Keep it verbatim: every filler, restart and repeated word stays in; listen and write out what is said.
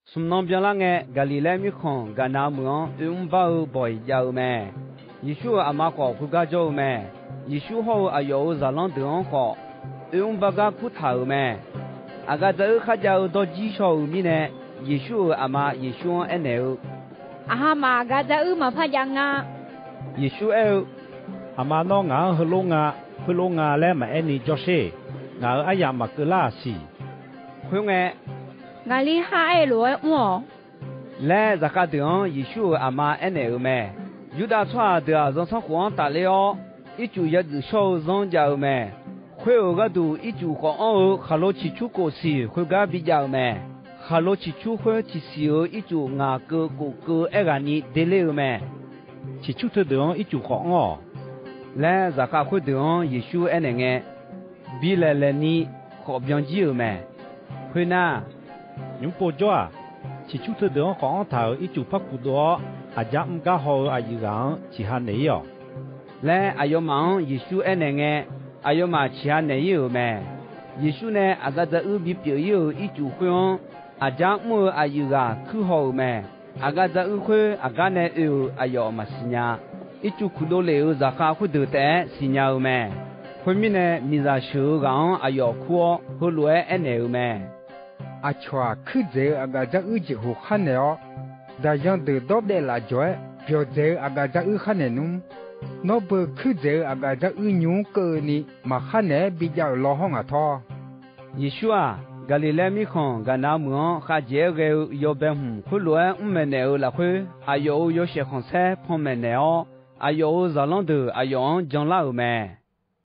Smq nan byanlar ngae, Gaqliqlaer mirkhanq Gaqna meuq-anr oermr bar-eu bawq-iq jav-eu mae. Yeqsur-euq aqma khawf khoergar jawr-eu mae. Yeqsur hawr-eu aqyawf-euq zaqlanr deuq-anr khawf, oermr bar gar kurtaq-euq mae. Aqgaf dzaruir kharjav-eu dawrjir shaw-euq mirnae, Yeqsur-euq aqma Yeqsur-anr aernaeq-eu, Aqha maf aqgaf dzaruir maqpar jav nga. Yeqsur aer-eu, Aqma nawr ngaq-anr heulof nga, khoerlof nga laer maqaer ni jawr sher. Ngaq-euq aryamq maqkeuv lar-aq siq. Khoerngae, Ngaqli ha aer-eu lof-aer mr-awq laer, zaqkhav deuq-anr Yeqsur-euq aqma aernaeq-euq mae. Yurdav tsawrhaq deuq-aq, zanrsanrkhof-anr tafler-awr, ircuf yadzuif shawr-eu zanr jav-eu mae. Khoer-euq gharduq ircuf khawf anr-eu khaqlo ciqcur kof siq khoergar bijav-euq mae. Khaqlo ciqcur khoer tiqsiq-euq ircuf ngaq keuv kof keuv aerghaqni derler-eu mae. Ciqcur teudeuq-anr ircuf khawf anr-awq laer, zaqkhav khoerdeuq-anr Yeqsur aernaeq ngae, bi laeq laeqni khawf byan jir-euq mae. Khoernar, nymr pov jawr-aq, ciqcur teudeuq-anr khawf anr taq-euq ircuf par kuq dov-awr, aqjar mr gar haw-eu aqyuif ghaq-anr ciqha naeq-ir-awq laer, aqyawfmaf-anr Yeqsur aernaeq ngae, aqyawfmaf ciqha naeq-ir-euq mae. Yeqsur nae aqgaf dzaruir bipyeuf-ir-euq ircuf khoer-anr, aqjar mr-eu aqyuif ghaq kuir haw-euq mae. Aqgaf dzaruir khoer aqgar nae oe-euq aqyawf maqsiq nya. Ircuf kuq dov lef-euq zaqkhav khoerdeuq taef-aer siqnya-eu mae. Khoermirnae, miqzaq sheuq-eu ghaq-anr aqyawf kur-awr, heulof-aer aernaeq-euq mae. Aqcawq-aq, kuir dzaeq-eu aqgaf dzaruir jeqhu khar naeq-awr, daqyan deuq dawr daev laf jawq-aer byawq dzaeq-eu aqgaf dzaruir khar naeq nmr. Nawr beu kuir dzaeq-eu aqgaf dzaruir nymr keuv-eu ni maqkhar naeq-aer bijav-euq law hawr ngaq tawr. Yeqsur-aq, Gaqliqlaer mirkhanq Gaqna meuq-anr khavjeq-aer ghae-eu yawbae hmq khoerlof-aer mr maeqnaeq-euq lafkhoer, aqyawf-euq yawshaef khanqsaer panmaeq naeq-awr, aqyawf-euq zaqlanr deuq aqyawf-anr janlar-euq mae.